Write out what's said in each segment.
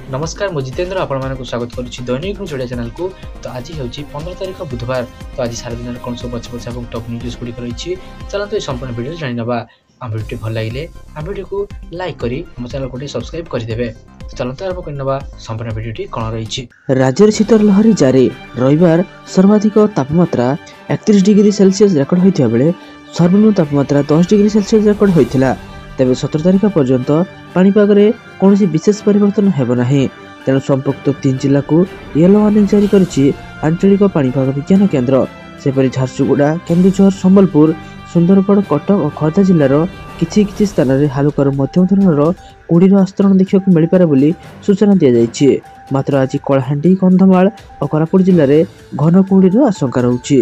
ନମସ୍କାର, ମୁଁ ଜିତେନ୍ଦ୍ର ଆପଣମାନଙ୍କୁ ସ୍ୱାଗତ କରୁଛି ଦୈନିକ ନ୍ୟୁଜ୍ ଓଡ଼ିଆ ଚ୍ୟାନେଲକୁ। ତ ଆଜି ହେଉଛି 15 ତାରିଖ ବୁଧବାର। ତ ଆଜି ସାରା ଦିନରେ କ'ଣ ସବୁ ବଛା ବଛା ଏବଂ ଟପ୍ ନ୍ୟୁଜ୍ ଗୁଡ଼ିକ ରହିଛି, ଚାଲନ୍ତୁ ଏହି ସମ୍ପୂର୍ଣ୍ଣ ଭିଡ଼ିଓ ଜାଣିନେବା। ଆମ ଭିଡ଼ିଓଟି ଭଲ ଲାଗିଲେ ଆମ ଭିଡ଼ିଓକୁ ଲାଇକ୍ କରି ଆମ ଚ୍ୟାନେଲକୁ ଟିକେ ସବସ୍କ୍ରାଇବ୍ କରିଦେବେ। ତ ଚାଲନ୍ତୁ ଆରମ୍ଭ କରିନେବା ସମ୍ପୂର୍ଣ୍ଣ ଭିଡ଼ିଓଟି କ'ଣ ରହିଛି। ରାଜ୍ୟରେ ଶୀତର ଲହରୀ ଜାରି। ରବିବାର ସର୍ବାଧିକ ତାପମାତ୍ରା 31 ଡିଗ୍ରୀ ସେଲସିୟସ୍ ରେକର୍ଡ ହୋଇଥିବା ବେଳେ ସର୍ବନିମ୍ନ ତାପମାତ୍ରା 10 ଡିଗ୍ରୀ ସେଲସିୟସ୍ ରେକର୍ଡ ହୋଇଥିଲା। ତେବେ 17 ତାରିଖ ପର୍ଯ୍ୟନ୍ତ ପାଣିପାଗରେ କୌଣସି ବିଶେଷ ପରିବର୍ତ୍ତନ ହେବ ନାହିଁ। ତେଣୁ ସମ୍ପୃକ୍ତ 3 ଜିଲ୍ଲାକୁ ୟେଲୋ ୱାର୍ଣ୍ଣିଂ ଜାରି କରିଛି ଆଞ୍ଚଳିକ ପାଣିପାଗ ବିଜ୍ଞାନ କେନ୍ଦ୍ର। ସେପରି ଝାରସୁଗୁଡ଼ା, କେନ୍ଦୁଝର, ସମ୍ବଲପୁର, ସୁନ୍ଦରଗଡ଼, କଟକ ଓ ଖୋର୍ଦ୍ଧା ଜିଲ୍ଲାର କିଛି କିଛି ସ୍ଥାନରେ ହାଲୁକାରୁ ମଧ୍ୟମ ଧରଣର କୁହୁଡ଼ିର ଆସ୍ତରଣ ଦେଖିବାକୁ ମିଳିପାରେ ବୋଲି ସୂଚନା ଦିଆଯାଇଛି। ମାତ୍ର ଆଜି କଳାହାଣ୍ଡି, କନ୍ଧମାଳ ଓ କୋରାପୁଟ ଜିଲ୍ଲାରେ ଘନ କୁହୁଡ଼ିର ଆଶଙ୍କା ରହୁଛି।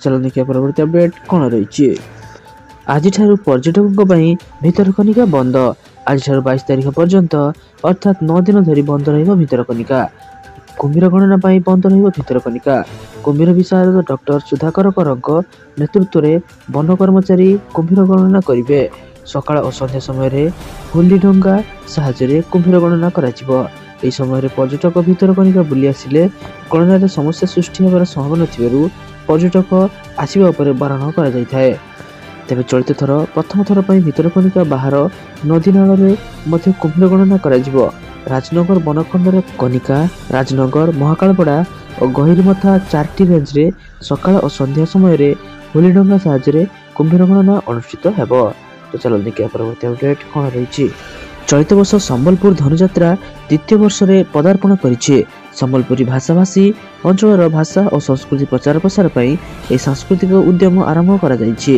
ଚାଲନ୍ତୁ ଦେଖିବା ପରବର୍ତ୍ତୀ ଅପଡେଟ୍ କ'ଣ ରହିଛି। ଆଜିଠାରୁ ପର୍ଯ୍ୟଟକଙ୍କ ପାଇଁ ଭିତରକନିକା ବନ୍ଦ। ଆଜିଠାରୁ 22 ତାରିଖ ପର୍ଯ୍ୟନ୍ତ ଅର୍ଥାତ୍ 9 ଦିନ ଧରି ବନ୍ଦ ରହିବ ଭିତରକନିକା। କୁମ୍ଭୀର ଗଣନା ପାଇଁ ବନ୍ଦ ରହିବ ଭିତରକନିକା। କୁମ୍ଭୀର ବିଶାରଦ ଡକ୍ଟର ସୁଧାକର କରଙ୍କ ନେତୃତ୍ୱରେ ବନ କର୍ମଚାରୀ କୁମ୍ଭୀର ଗଣନା କରିବେ। ସକାଳ ଓ ସନ୍ଧ୍ୟା ସମୟରେ ହୁଲି ଡଙ୍ଗା ସାହାଯ୍ୟରେ କୁମ୍ଭୀର ଗଣନା କରାଯିବ। ଏହି ସମୟରେ ପର୍ଯ୍ୟଟକ ଭିତରକନିକା ବୁଲି ଆସିଲେ ଗଣନାରେ ସମସ୍ୟା ସୃଷ୍ଟି ହେବାର ସମ୍ଭାବନା ଥିବାରୁ ପର୍ଯ୍ୟଟକ ଆସିବା ଉପରେ ବାରଣ କରାଯାଇଥାଏ। ତେବେ ଚଳିତ ଥର ପ୍ରଥମ ଥର ପାଇଁ ଭିତରକନିକା ବାହାର ନଦୀ ନାଳରେ ମଧ୍ୟ କୁମ୍ଭୀର ଗଣନା କରାଯିବ। ରାଜନଗର ବନଖଣ୍ଡର କନିକା, ରାଜନଗର, ମହାକାଳପଡ଼ା ଓ ଗହିରମଥା 4ଟି ରେଞ୍ଜରେ ସକାଳ ଓ ସନ୍ଧ୍ୟା ସମୟରେ ହୁଲିଡଙ୍ଗା ସାହାଯ୍ୟରେ କୁମ୍ଭୀର ଗଣନା ଅନୁଷ୍ଠିତ ହେବ। ତ ଚାଲନ୍ତୁ ଦେଖିବା ପରବର୍ତ୍ତୀ ଅପଡେଟ୍ କ'ଣ ରହିଛି। ଚଳିତ ବର୍ଷ ସମ୍ବଲପୁର ଧନୁଯାତ୍ରା ଦ୍ୱିତୀୟ ବର୍ଷରେ ପଦାର୍ପଣ କରିଛି। ସମ୍ବଲପୁରୀ ଭାଷାଭାଷୀ ଅଞ୍ଚଳର ଭାଷା ଓ ସଂସ୍କୃତି ପ୍ରଚାର ପ୍ରସାର ପାଇଁ ଏହି ସାଂସ୍କୃତିକ ଉଦ୍ୟମ ଆରମ୍ଭ କରାଯାଇଛି।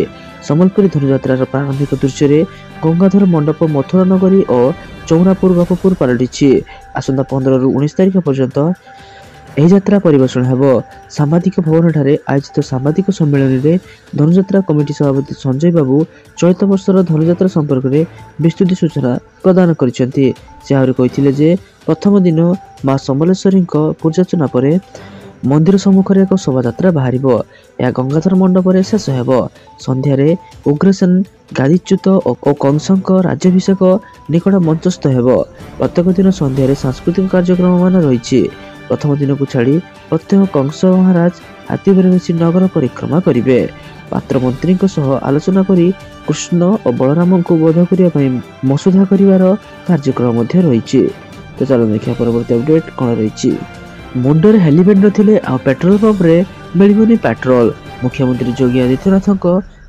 ସମ୍ବଲପୁରୀ ଧନୁଯାତ୍ରାର ପ୍ରାରମ୍ଭିକ ଦୃଶ୍ୟରେ ଗଙ୍ଗାଧର ମଣ୍ଡପ ମଥୁରା ନଗରୀ ଓ ଚଉରାପୁର ଗୋପପୁର ପାଲଟିଛି। ଆସନ୍ତା 15ରୁ 19 ତାରିଖ ପର୍ଯ୍ୟନ୍ତ ଏହି ଯାତ୍ରା ପରିବେଷଣ ହେବ। ସାମ୍ବାଦିକ ଭବନଠାରେ ଆୟୋଜିତ ସାମ୍ବାଦିକ ସମ୍ମିଳନୀରେ ଧନୁଯାତ୍ରା କମିଟି ସଭାପତି ସଞ୍ଜୟ ବାବୁ ଚଳିତ ବର୍ଷର ଧନୁଯାତ୍ରା ସମ୍ପର୍କରେ ବିସ୍ତୃତ ସୂଚନା ପ୍ରଦାନ କରିଛନ୍ତି। ସେ ଆହୁରି କହିଥିଲେ ଯେ ପ୍ରଥମ ଦିନ ମା ସମଲେଶ୍ୱରୀଙ୍କ ପୂଜାର୍ଚ୍ଚନା ପରେ ମନ୍ଦିର ସମ୍ମୁଖରେ ଏକ ଶୋଭାଯାତ୍ରା ବାହାରିବ। ଏହା ଗଙ୍ଗାଧର ମଣ୍ଡପରେ ଶେଷ ହେବ। ସନ୍ଧ୍ୟାରେ ଉଗ୍ରସେନ ଗାଦିଚ୍ୟୁତ ଓ କଂସଙ୍କ ରାଜ୍ୟାଭିଷେକ ନିକଟ ମଞ୍ଚସ୍ଥ ହେବ। ପ୍ରତ୍ୟେକ ଦିନ ସନ୍ଧ୍ୟାରେ ସାଂସ୍କୃତିକ କାର୍ଯ୍ୟକ୍ରମମାନ ରହିଛି। ପ୍ରଥମ ଦିନକୁ ଛାଡ଼ି ପ୍ରତ୍ୟହ କଂସ ମହାରାଜ ହାତୀ ଉପରେ ବସି ନଗର ପରିକ୍ରମା କରିବେ। ପାତ୍ରମନ୍ତ୍ରୀଙ୍କ ସହ ଆଲୋଚନା କରି କୃଷ୍ଣ ଓ ବଳରାମଙ୍କୁ ବଧ କରିବା ପାଇଁ ମସୁଧା କରିବାର କାର୍ଯ୍ୟକ୍ରମ ମଧ୍ୟ ରହିଛି। ତ ଚାଲନ୍ତୁ ଦେଖିବା ପରବର୍ତ୍ତୀ ଅପଡେଟ୍ କ'ଣ ରହିଛି। ମୁଣ୍ଡରେ ହେଲମେଟ୍ ନଥିଲେ ଆଉ ପେଟ୍ରୋଲ ପମ୍ପରେ ମିଳିବନି ପେଟ୍ରୋଲ। ମୁଖ୍ୟମନ୍ତ୍ରୀ ଯୋଗୀ ଆଦିତ୍ୟନାଥଙ୍କ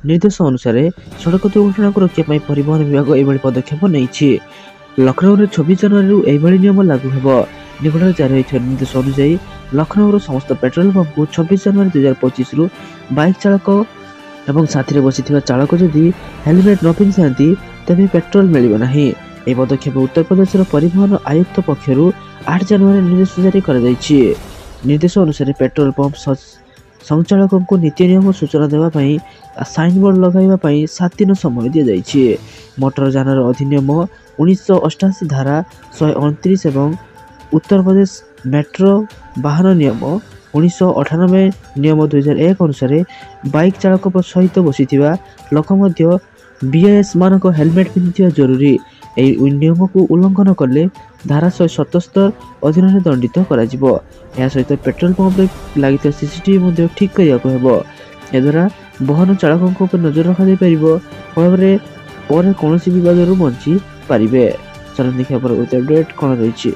ନିର୍ଦ୍ଦେଶ ଅନୁସାରେ ସଡ଼କ ଦୁର୍ଘଟଣାକୁ ରୋକିବା ପାଇଁ ପରିବହନ ବିଭାଗ ଏଭଳି ପଦକ୍ଷେପ ନେଇଛି। ଲକ୍ଷ୍ନୌରେ 26 ଜାନୁଆରୀରୁ ଏଭଳି ନିୟମ ଲାଗୁ ହେବ। ନିକଟରେ ଜାରି ହୋଇଥିବା ନିର୍ଦ୍ଦେଶ ଅନୁଯାୟୀ ଲକ୍ଷ୍ନୌର ସମସ୍ତ ପେଟ୍ରୋଲ ପମ୍ପକୁ 26 ଜାନୁଆରୀ 2025ରୁ ବାଇକ୍ ଚାଳକ ଏବଂ ସାଥିରେ ବସିଥିବା ଚାଳକ ଯଦି ହେଲମେଟ୍ ନ ପିନ୍ଧିଥାନ୍ତି ତେବେ ପେଟ୍ରୋଲ ମିଳିବ ନାହିଁ। ଏହି ପଦକ୍ଷେପ ଉତ୍ତରପ୍ରଦେଶର ପରିବହନ ଆୟୁକ୍ତ ପକ୍ଷରୁ 8 ଜାନୁଆରୀ ନିର୍ଦ୍ଦେଶ ଜାରି କରାଯାଇଛି। ନିର୍ଦ୍ଦେଶ ଅନୁସାରେ ପେଟ୍ରୋଲ ପମ୍ପ ସଞ୍ଚାଳକଙ୍କୁ ନୀତି ନିୟମ ସୂଚନା ଦେବା ପାଇଁ ସାଇନବୋର୍ଡ ଲଗାଇବା ପାଇଁ 7 ଦିନ ସମୟ ଦିଆଯାଇଛି। ମୋଟର ଯାନର ଅଧିନିୟମ 1988 ଧାରା 129 ଏବଂ ଉତ୍ତରପ୍ରଦେଶ ମେଟ୍ରୋ ବାହନ ନିୟମ 1998 ନିୟମ 2001 ଅନୁସାରେ ବାଇକ୍ ଚାଳକ ସହିତ ବସିଥିବା ଲୋକ ମଧ୍ୟ ବିଆଇଏସ୍ ମାନଙ୍କ ହେଲମେଟ୍ ପିନ୍ଧିଥିବା ଜରୁରୀ। ଏହି ନିୟମକୁ ଉଲ୍ଲଂଘନ କଲେ ଧାରା 177 ଅଧୀନରେ ଦଣ୍ଡିତ କରାଯିବ। ଏହା ସହିତ ପେଟ୍ରୋଲ ପମ୍ପରେ ଲାଗିଥିବା ସିସିଟିଭି ମଧ୍ୟ ଠିକ୍ କରିବାକୁ ହେବ। ଏହାଦ୍ୱାରା ବହନ ଚାଳକଙ୍କ ଉପରେ ନଜର ରଖାଯାଇପାରିବ, ଫଳରେ ପରେ କୌଣସି ବିବାଦରୁ ବଞ୍ଚି ପାରିବେ। ଚାଲନ୍ତୁ ଦେଖିବା ପରବର୍ତ୍ତୀ ଅପଡେଟ୍ କ'ଣ ରହିଛି।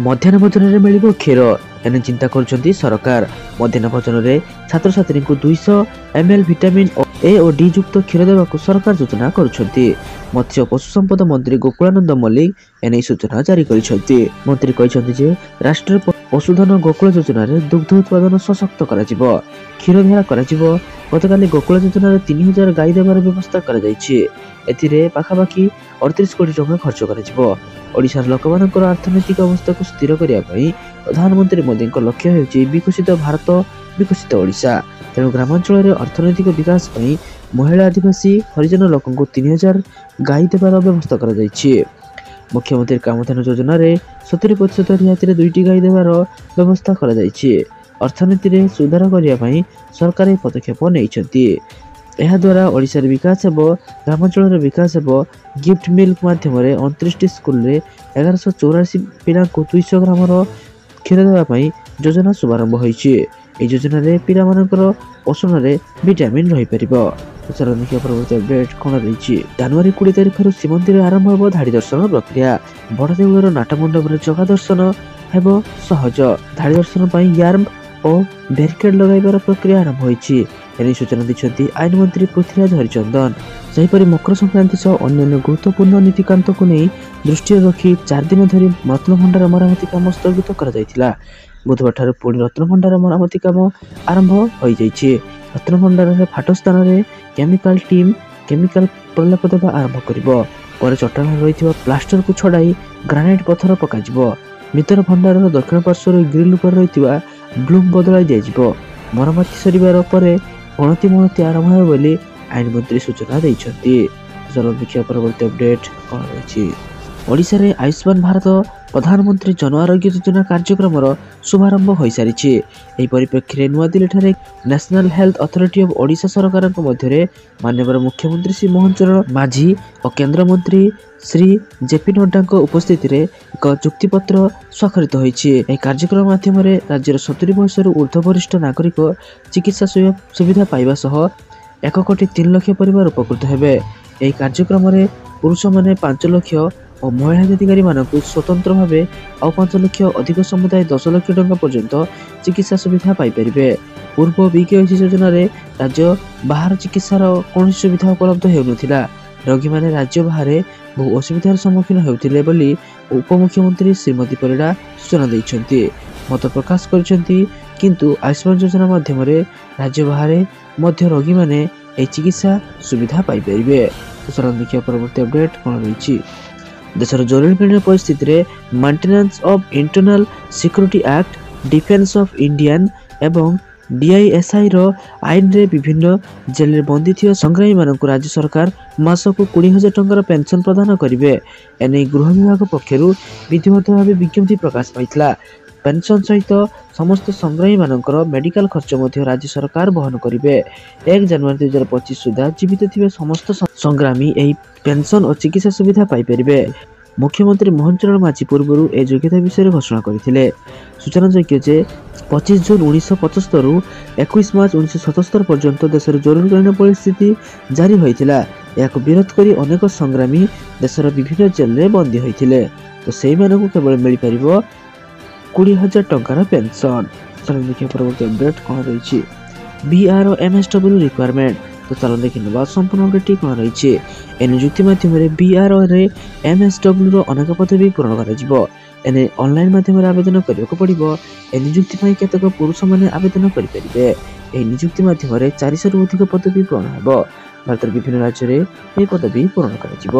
ମଧ୍ୟାହ୍ନ ଭୋଜନରେ ମିଳିବ କ୍ଷୀର, ଏନେ ଚିନ୍ତା କରୁଛନ୍ତି ସରକାର। ମଧ୍ୟାହ୍ନ ଭୋଜନରେ ଛାତ୍ରଛାତ୍ରୀଙ୍କୁ 200 ml vitamin A O D ଯୁକ୍ତ କ୍ଷୀର ଦେବାକୁ ସରକାର ଯୋଜନା କରୁଛନ୍ତି। ମତ୍ସ୍ୟ ପଶୁ ସମ୍ପଦ ମନ୍ତ୍ରୀ ଗୋକୁଳାନନ୍ଦ ମଲ୍ଲିକ ଏନେଇ ସୂଚନା ଜାରି କରିଛନ୍ତି। ମନ୍ତ୍ରୀ କହିଛନ୍ତି ଯେ ରାଷ୍ଟ୍ରୀୟ ପଶୁଧନ ଗୋକୁଳ ଯୋଜନାରେ ଦୁଗ୍ଧ ଉତ୍ପାଦନ ସଶକ୍ତ କରାଯିବ, କ୍ଷୀର ଧରା କରାଯିବ। ଗତକାଲି ଗୋକୁଳ ଯୋଜନାରେ 3000 ଗାଈ ଦେବାର ବ୍ୟବସ୍ଥା କରାଯାଇଛି। ଏଥିରେ ପାଖାପାଖି 38 କୋଟି ଟଙ୍କା ଖର୍ଚ୍ଚ କରାଯିବ। ଓଡ଼ିଶାର ଲୋକମାନଙ୍କର ଅର୍ଥନୈତିକ ଅବସ୍ଥାକୁ ସ୍ଥିର କରିବା ପାଇଁ ପ୍ରଧାନମନ୍ତ୍ରୀ ମୋଦିଙ୍କ ଲକ୍ଷ୍ୟ ହେଉଛି ବିକଶିତ ଭାରତ, ବିକଶିତ ଓଡ଼ିଶା। ତେଣୁ ଗ୍ରାମାଞ୍ଚଳରେ ଅର୍ଥନୈତିକ ବିକାଶ ପାଇଁ ମହିଳା, ଆଦିବାସୀ, ହରିଜନ ଲୋକଙ୍କୁ 3000 ଗାଈ ଦେବାର ବ୍ୟବସ୍ଥା କରାଯାଇଛି। ମୁଖ୍ୟମନ୍ତ୍ରୀ କାମଧେନୁ ଯୋଜନାରେ 70% ରିହାତିରେ 2ଟି ଗାଈ ଦେବାର ବ୍ୟବସ୍ଥା କରାଯାଇଛି। ଅର୍ଥନୀତିରେ ସୁଧାର କରିବା ପାଇଁ ସରକାର ଏହି ପଦକ୍ଷେପ ନେଇଛନ୍ତି। ଏହାଦ୍ୱାରା ଓଡ଼ିଶାର ବିକାଶ ହେବ, ଗ୍ରାମାଞ୍ଚଳର ବିକାଶ ହେବ। ଗିଫ୍ଟ ମିଲ୍କ ମାଧ୍ୟମରେ 29ଟି ସ୍କୁଲରେ 1184 ପିଲାଙ୍କୁ 200 ଗ୍ରାମର କ୍ଷୀର ଦେବା ପାଇଁ ଯୋଜନା ଶୁଭାରମ୍ଭ ହୋଇଛି। ଏହି ଯୋଜନାରେ ପିଲାମାନଙ୍କର ପୋଷଣରେ ଭିଟାମିନ୍ ରହିପାରିବ। ଚାଲନ୍ତୁ ଦେଖିବା ପରବର୍ତ୍ତୀ ଅପଡେଟ୍ କ'ଣ ରହିଛି। ଜାନୁଆରୀ 20 ତାରିଖରୁ ଶ୍ରୀମନ୍ଦିର ଆରମ୍ଭ ହେବ ଧାଡ଼ି ଦର୍ଶନ ପ୍ରକ୍ରିୟା। ବଡ଼ଦେଉଳର ନାଟମଣ୍ଡପରେ ଜଗା ଦର୍ଶନ ହେବ ସହଜ। ଧାଡ଼ି ଦର୍ଶନ ପାଇଁ ୟାର୍ମ ଓ ବ୍ୟାରିକେଡ୍ ଲଗାଇବାର ପ୍ରକ୍ରିୟା ଆରମ୍ଭ ହୋଇଛି। ଏନେଇ ସୂଚନା ଦେଇଛନ୍ତି ଆଇନ ମନ୍ତ୍ରୀ ପୃଥ୍ୱୀରାଜ ହରିଚନ୍ଦନ। ସେହିପରି ମକର ସଂକ୍ରାନ୍ତି ସହ ଅନ୍ୟାନ୍ୟ ଗୁରୁତ୍ୱପୂର୍ଣ୍ଣ ନୀତିକାନ୍ତକୁ ନେଇ ଦୃଷ୍ଟିରେ ରଖି 4 ଦିନ ଧରି ରତ୍ନଭଣ୍ଡାର ମରାମତି କାମ ସ୍ଥଗିତ କରାଯାଇଥିଲା। ବୁଧବାରଠାରୁ ପୁଣି ରତ୍ନଭଣ୍ଡାର ମରାମତି କାମ ଆରମ୍ଭ ହୋଇଯାଇଛି। ରତ୍ନଭଣ୍ଡାରରେ ଫାଟ ସ୍ଥାନରେ କେମିକାଲ ଟିମ୍ କେମିକାଲ ପ୍ରଲେପ ଦେବା ଆରମ୍ଭ କରିବ। ପରେ ଚଟାଣରେ ରହିଥିବା ପ୍ଲାଷ୍ଟରକୁ ଛଡ଼ାଇ ଗ୍ରାନାଇଟ୍ ପଥର ପକାଯିବ। ଭିତର ଭଣ୍ଡାରର ଦକ୍ଷିଣ ପାର୍ଶ୍ୱରେ ଗ୍ରିଲ୍ ଉପରେ ରହିଥିବା ବ୍ଲୁମ୍ ବଦଳାଇ ଦିଆଯିବ। ମରାମତି ସରିବାର ପରେ ଗଣତି ମଣତି ଆରମ୍ଭ ହେବ ବୋଲି ଆଇନ ମନ୍ତ୍ରୀ ସୂଚନା ଦେଇଛନ୍ତି। ଚାଲନ୍ତୁ ଦେଖିବା ପରବର୍ତ୍ତୀ ଅପଡେଟ୍ କ'ଣ ରହିଛି। ଓଡ଼ିଶାରେ ଆୟୁଷ୍ମାନ ଭାରତ ପ୍ରଧାନମନ୍ତ୍ରୀ ଜନ ଆରୋଗ୍ୟ ଯୋଜନା କାର୍ଯ୍ୟକ୍ରମର ଶୁଭାରମ୍ଭ ହୋଇସାରିଛି। ଏହି ପରିପ୍ରେକ୍ଷୀରେ ନୂଆଦିଲ୍ଲୀଠାରେ national health authority of Odisha ସରକାରଙ୍କ ମଧ୍ୟରେ ମାନ୍ୟବର ମୁଖ୍ୟମନ୍ତ୍ରୀ ଶ୍ରୀ ମୋହନ ଚରଣ ମାଝୀ ଓ କେନ୍ଦ୍ରମନ୍ତ୍ରୀ ଶ୍ରୀ ଜେପି ନଡ୍ଡାଙ୍କ ଉପସ୍ଥିତିରେ ଏକ ଚୁକ୍ତିପତ୍ର ସ୍ୱାକ୍ଷରିତ ହୋଇଛି। ଏହି କାର୍ଯ୍ୟକ୍ରମ ମାଧ୍ୟମରେ ରାଜ୍ୟର 70 ବୟସରୁ ଉର୍ଦ୍ଧ୍ୱ ବରିଷ୍ଠ ନାଗରିକ ଚିକିତ୍ସା ସୁବିଧା ପାଇବା ସହ 1 କୋଟି 3 ଲକ୍ଷ ପରିବାର ଉପକୃତ ହେବେ। ଏହି କାର୍ଯ୍ୟକ୍ରମରେ ପୁରୁଷମାନେ 5 ଲକ୍ଷ ଓ ମହିଳା ହିତାଧିକାରୀମାନଙ୍କୁ ସ୍ୱତନ୍ତ୍ର ଭାବେ ଆଉ 5 ଲକ୍ଷ, ଅଧିକ ସମୁଦାୟ 10 ଲକ୍ଷ ଟଙ୍କା ପର୍ଯ୍ୟନ୍ତ ଚିକିତ୍ସା ସୁବିଧା ପାଇପାରିବେ। ପୂର୍ବ ବିକେୱାଇସି ଯୋଜନାରେ ରାଜ୍ୟ ବାହାର ଚିକିତ୍ସାର କୌଣସି ସୁବିଧା ଉପଲବ୍ଧ ହେଉନଥିଲା। ରୋଗୀମାନେ ରାଜ୍ୟ ବାହାରେ ବହୁ ଅସୁବିଧାର ସମ୍ମୁଖୀନ ହେଉଥିଲେ ବୋଲି ଉପମୁଖ୍ୟମନ୍ତ୍ରୀ ଶ୍ରୀମତୀ ପରିଡ଼ା ସୂଚନା ଦେଇଛନ୍ତି, ମତ ପ୍ରକାଶ କରିଛନ୍ତି। କିନ୍ତୁ ଆୟୁଷ୍ମାନ ଯୋଜନା ମାଧ୍ୟମରେ ରାଜ୍ୟ ବାହାରେ ମଧ୍ୟ ରୋଗୀମାନେ ଏହି ଚିକିତ୍ସା ସୁବିଧା ପାଇପାରିବେ। ଚାଲନ୍ତୁ ଦେଖିବା ପରବର୍ତ୍ତୀ ଅପଡେଟ୍ କ'ଣ ରହିଛି। ଦେଶର ଜରୁରୀକାଳୀନ ପରିସ୍ଥିତିରେ maintenance of internal security act, defence of Indian ଏବଂ ଡିଆଇଏସ୍ଆଇର ଆଇନରେ ବିଭିନ୍ନ ଜେଲରେ ବନ୍ଦୀ ଥିବା ସଂଗ୍ରାମୀମାନଙ୍କୁ ରାଜ୍ୟ ସରକାର ମାସକୁ 20,000 ଟଙ୍କାର ପେନ୍ସନ୍ ପ୍ରଦାନ କରିବେ। ଏନେଇ ଗୃହ ବିଭାଗ ପକ୍ଷରୁ ବିଧିବଦ୍ଧ ଭାବେ ବିଜ୍ଞପ୍ତି ପ୍ରକାଶ ପାଇଥିଲା। ପେନ୍ସନ୍ ସହିତ ସମସ୍ତ ସଂଗ୍ରାମୀମାନଙ୍କର ମେଡିକାଲ ଖର୍ଚ୍ଚ ମଧ୍ୟ ରାଜ୍ୟ ସରକାର ବହନ କରିବେ। 1 ଜାନୁଆରୀ 2025 ସୁଦ୍ଧା ଜୀବିତ ଥିବା ସମସ୍ତ ସଂଗ୍ରାମୀ ଏହି ପେନ୍ସନ୍ ଓ ଚିକିତ୍ସା ସୁବିଧା ପାଇପାରିବେ। ମୁଖ୍ୟମନ୍ତ୍ରୀ ମୋହନ ଚରଣ ମାଝୀ ପୂର୍ବରୁ ଏ ଯୋଗ୍ୟତା ବିଷୟରେ ଘୋଷଣା କରିଥିଲେ। ସୂଚନାଯୋଗ୍ୟ ଯେ 25 ଜୁନ୍ 1975ରୁ 21 ମାର୍ଚ୍ଚ 1977 ପର୍ଯ୍ୟନ୍ତ ଦେଶରେ ଜରୁରୀକାଳୀନ ପରିସ୍ଥିତି ଜାରି ହୋଇଥିଲା। ଏହାକୁ ବିରୋଧ କରି ଅନେକ ସଂଗ୍ରାମୀ ଦେଶର ବିଭିନ୍ନ ଜେଲରେ ବନ୍ଦୀ ହୋଇଥିଲେ। ତ ସେଇମାନଙ୍କୁ କେବଳ ମିଳିପାରିବ 20,000 ଟଙ୍କାର ପେନ୍ସନ୍। ଚାଲନ୍ତୁ ଦେଖିବା ପରବର୍ତ୍ତୀ ଅପଡେଟ୍ କ'ଣ ରହିଛି। B R M S W requirement. ତ ଚାଲନ୍ତୁ ଦେଖିନେବା ସମ୍ପୂର୍ଣ୍ଣ ଅପଡେଟ୍ଟି କ'ଣ ରହିଛି। ଏ ନିଯୁକ୍ତି ମାଧ୍ୟମରେ ବିଆର୍ଓରେ ଏମ୍ଏସ୍ଡବ୍ଲ୍ୟୁର ଅନେକ ପଦବୀ ପୂରଣ କରାଯିବ। ଏନେ ଅନଲାଇନ୍ ମାଧ୍ୟମରେ ଆବେଦନ କରିବାକୁ ପଡ଼ିବ। ଏ ନିଯୁକ୍ତି ପାଇଁ କେତେକ ପୁରୁଷମାନେ ଆବେଦନ କରିପାରିବେ। ଏହି ନିଯୁକ୍ତି ମାଧ୍ୟମରେ 400ରୁ ଅଧିକ ପଦବୀ ପୂରଣ ହେବ। ଭାରତର ବିଭିନ୍ନ ରାଜ୍ୟରେ ଏହି ପଦବୀ ପୂରଣ କରାଯିବ।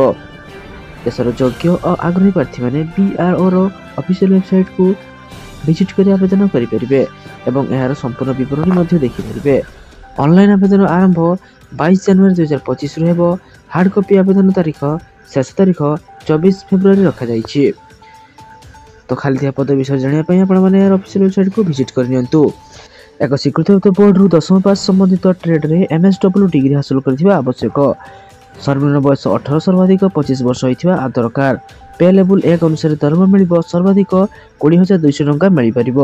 ଦେଶର ଯୋଗ୍ୟ ଓ ଆଗ୍ରହୀ ପ୍ରାର୍ଥୀମାନେ ବିଆର୍ଓର ଅଫିସିଆଲ ୱେବସାଇଟ୍କୁ ଭିଜିଟ୍ କରି ଆବେଦନ କରିପାରିବେ ଏବଂ ଏହାର ସମ୍ପୂର୍ଣ୍ଣ ବିବରଣୀ ମଧ୍ୟ ଦେଖିପାରିବେ। ଅନଲାଇନ୍ ଆବେଦନ ଆରମ୍ଭ 22 ଜାନୁଆରୀ 2025ରୁ ହେବ। ହାର୍ଡ଼ କପି ଆବେଦନ ତାରିଖ ଶେଷ ତାରିଖ 24 ଫେବୃଆରୀ ରଖାଯାଇଛି। ତ ଖାଲି ଥିବା ପଦ ବିଷୟରେ ଜାଣିବା ପାଇଁ ଆପଣମାନେ ଏହାର ଅଫିସିଆଲ ୱେବସାଇଟ୍କୁ ଭିଜିଟ୍ କରିନିଅନ୍ତୁ। ଏକ ସ୍ୱୀକୃତିପ୍ରାପ୍ତ ବୋର୍ଡ଼ରୁ ଦଶମ ପାସ୍ ସମ୍ବନ୍ଧିତ ଟ୍ରେଡ୍ରେ ଏମ୍ଏସ୍ଡବ୍ଲ୍ୟୁ ଡିଗ୍ରୀ ହାସଲ କରିଥିବା ଆବଶ୍ୟକ। ସର୍ବନିମ୍ନ ବୟସ 18, ସର୍ବାଧିକ 25 ବର୍ଷ ହୋଇଥିବା ଦରକାର। ପେ ଲେବୁଲ୍ 1 ଅନୁସାରେ ଦରମା ମିଳିବ, ସର୍ବାଧିକ 20,200 ଟଙ୍କା ମିଳିପାରିବ।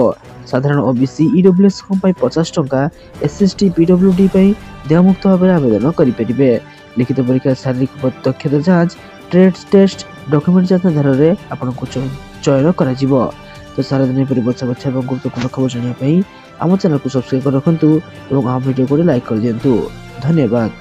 ସାଧାରଣ ଓବିସି ଇଡବ୍ଲ୍ୟୁଏସ୍ଙ୍କ ପାଇଁ 50 ଟଙ୍କା, ଏସ୍ ଏସ୍ ଟି ପିଡବ୍ଲ୍ୟୁଡି ପାଇଁ ଦେୟମୁକ୍ତ ଭାବରେ ଆବେଦନ କରିପାରିବେ। ଲିଖିତ ପରୀକ୍ଷା, ଶାରୀରିକ ଦକ୍ଷତା ଯାଞ୍ଚ, ଟ୍ରେଡ୍ ଟେଷ୍ଟ, ଡକ୍ୟୁମେଣ୍ଟ ଯାଞ୍ଚ ଆଧାରରେ ଆପଣଙ୍କୁ ଚୟନ କରାଯିବ। ତ ସାରାଦିନ ଏପରି ବଛା ବଛା ଏବଂ ଗୁରୁତ୍ୱପୂର୍ଣ୍ଣ ଖବର ଜାଣିବା ପାଇଁ ଆମ ଚ୍ୟାନେଲକୁ ସବସ୍କ୍ରାଇବ୍ କରି ରଖନ୍ତୁ ଏବଂ ଆମ ଭିଡ଼ିଓକୁ ଲାଇକ୍ କରିଦିଅନ୍ତୁ। ଧନ୍ୟବାଦ।